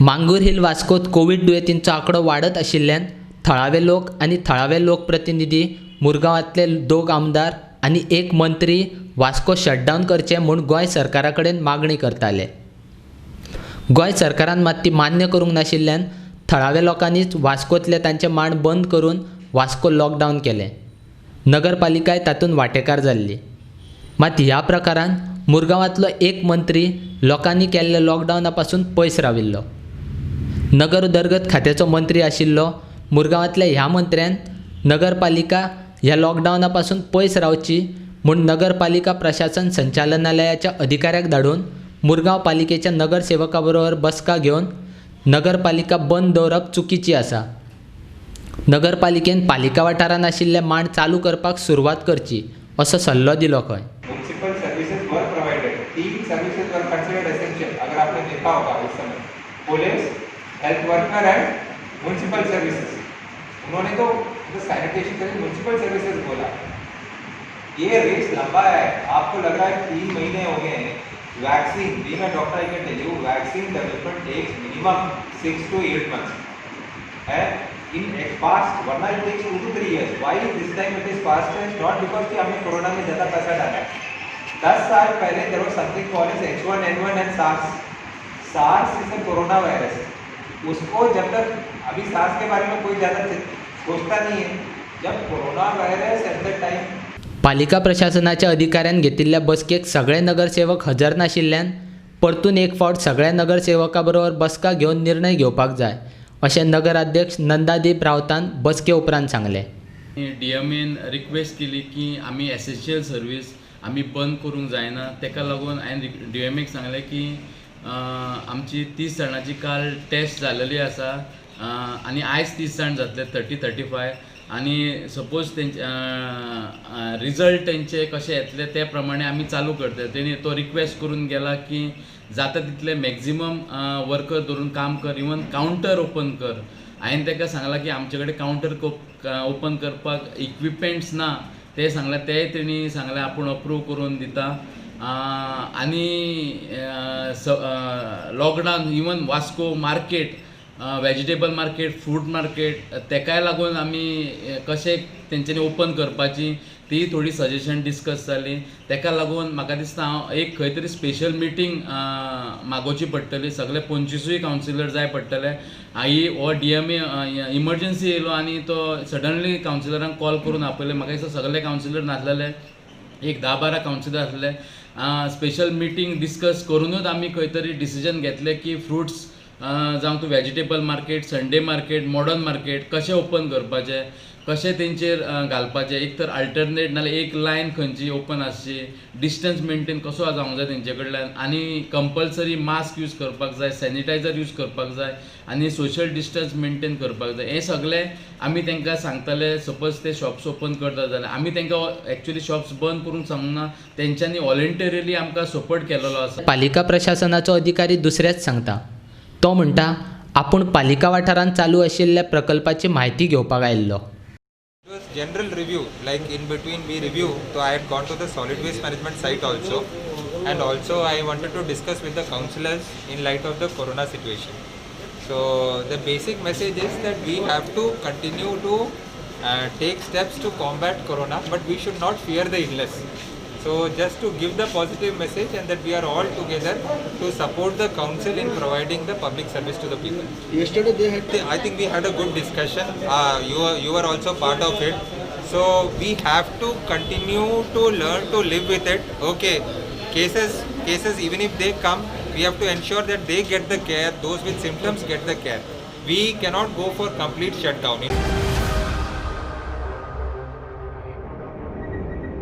मांगूर hill वास्कोत Covid दुयेंतींचो आंकडो वाडत आशिल्ल्यान थळावे लोक आनी थळावे लोकप्रतिनिधी, मुरगांवांतले दोग आमदार आनी एक मंत्री वास्को शटडावन करचें म्हूण गोंय सरकारा कडेन मागणी करताले. गोंय सरकारान मात ती मान्य करूंक नाशिल्ल्यान थळाव्या लोकांनीच वास्कोतले तांचे मांड बंद करून वास्को लॉकडावन केलें. नगरपालिकाय तातूंत वांटेकार जाल्ली. मात ह्या प्रकारान मुरगांवांतलो एक मंत्री लोकांनी केल्ल्या लॉकडावना पासून पयस राविल्लो. नगर उदरगत खात्याचो मंत्री आशिल्लो मुरगांवांतल्या ह्या मंत्र्यान नगरपालिका ह्या लॉकडावना पासून पयस रावची म्हूण नगरपालिका प्रशासन संचालनालयाच्या अधिकाऱ्याक धाडून मुरगांव पालिकेच्या नगरसेवका बरोबर बसका घेवन नगरपालिका बंद दवरप चुकीची आसा, नगरपालिकेन पालिका वाठारांत आशिल्ले मांड चालू करपाक सुरवात करची असो सल्लो दिलो खंय. Municipal services were provided. तीन services were considered essential. अगर आपने देखा होगा इस समय, police, health worker and municipal services. उन्होंने तो सैनिटेशन सर्विस, म्यूनसिपल सर्विसेज बोला. ये रेस लंबा है. आपको लग रहा है 3 महीने हो गए हैं. Vaccine, being a doctor I can tell you, vaccine development takes minimum 6 to 8 months है इन फास्ट, वरना it takes 2 to 3 years. Why this time it is fast is not because कि हमने कोरोना में ज़्यादा पैसा डाला है. 10 साल पहले there was something called as H1N1 and SARS. SARS is a corona virus. उसको जब तक, अभी सार्स के बारे में कोई ज़्यादा सोचता नहीं है, जब corona virus at the time पालिका प्रशासनाच्या अधिकाऱ्यान घेतिल्ल्या बसकेक सगळे नगरसेवक हजर नाशिल्ल्यान परतून एक फावट सगळ्या नगरसेवका बरोबर बसका घेवन निर्णय घेवपाक जाय अशें नगराध्यक्ष नंदादीप रावतान बसके उपरांत सांगलें. डीएमएन रिक्वेस्ट केली की आमी एसेन्शियल सर्वीस आमी बंद करूंक जायना. ताका लागून हांवें डीएमएक सांगलें की आमची 30 जाणांची काल टेस्ट जालेली आसा आनी आयज 30 जाण जातले, 30, 35. आनी सपोज तेंचे रिजल्ट तेंचे कशे येतले ते प्रमाणे आमी चालू करतले. तेणी तो रिक्वेस्ट करून गेला की जाता तितले मॅक्झिमम वर्कर धरून काम कर, इवन कावंटर ओपन कर. हांवें ताका सांगलां की आमचे कडेन कावंटर ओपन करपाक इक्विपमेंट्स ना. ते सांगलें, तेय तेणी सांगलें आपूण अप्रूव करून दिता. आनी lockdown, even Vasco market, vegetable market, fruit market, तेकाय लागून आमी कशें तेंच्यांनी ओपन करपाची ती थोडी सजेशन डिस्कस जाली. तेका लागून म्हाका दिसता हांव एक खंय तरी स्पेशल मिटींग मागोवची पडटली. सगळे 25ूय कावन्सिलर जाय पडटले. आई हो डीएमए इमर्जन्सी येयलो आनी तो सडनली कावन्सिलरांक कॉल करून आपयले. म्हाका दिसता सगळे कावन्सिलर नासलेले, एक 10-12 कावन्सिलर आसले. स्पेशल मिटींग डिस्कस करुनूच आमी खंय तरी डिसिजन घेतले की फ्रुट्स जावं तूं vegetable market, Sunday market, modern market कशें ओपन करपाचें, कशें तेंचेर घालपाचें, एक तर अल्टरनेट नाल्यार एक लायन खंयची ओपन आसची, डिस्टन्स मेंटेन कसो जावंक जाय तेंचे कडल्यान आनी कंपल्सरी मास्क यूज करपाक जाय, सॅनिटायझर यूज करपाक जाय आनी सोशल डिस्टन्स मेंटेन करपाक जाय. हें सगळें आमी तांकां सांगतले. सपोज ते शॉप्स ओपन करता जाल्यार आमी तांकां एक्चुली शॉप्स बंद करूंक सांगूंक ना. तेंच्यांनी वॉलंटरीली आमकां सपोर्ट केलेलो आसा. पालिका प्रशासनाचो अधिकारी दुसरेंच सांगता. तो म्हणटा, आपूण पालिका वाठारांत चालू आशिल्ल्या प्रकल्पाची म्हायती घेवपाक आयिल्लो. It was general review, like in between we review. So I had gone to the solid waste management site also, and also I wanted to discuss with the councillors in light of the corona situation. So the basic message is that we have to continue to take steps to combat corona, but we should not fear the illness. So just to give the positive message and that we are all together to support the council in providing the public service to the people. Yesterday they had I think we had a good discussion. You are also part of it. So we have to continue to learn to live with it. Okay, cases, even if they come, we have to ensure that they get the care. Those with symptoms get the care. We cannot go for complete shutdown.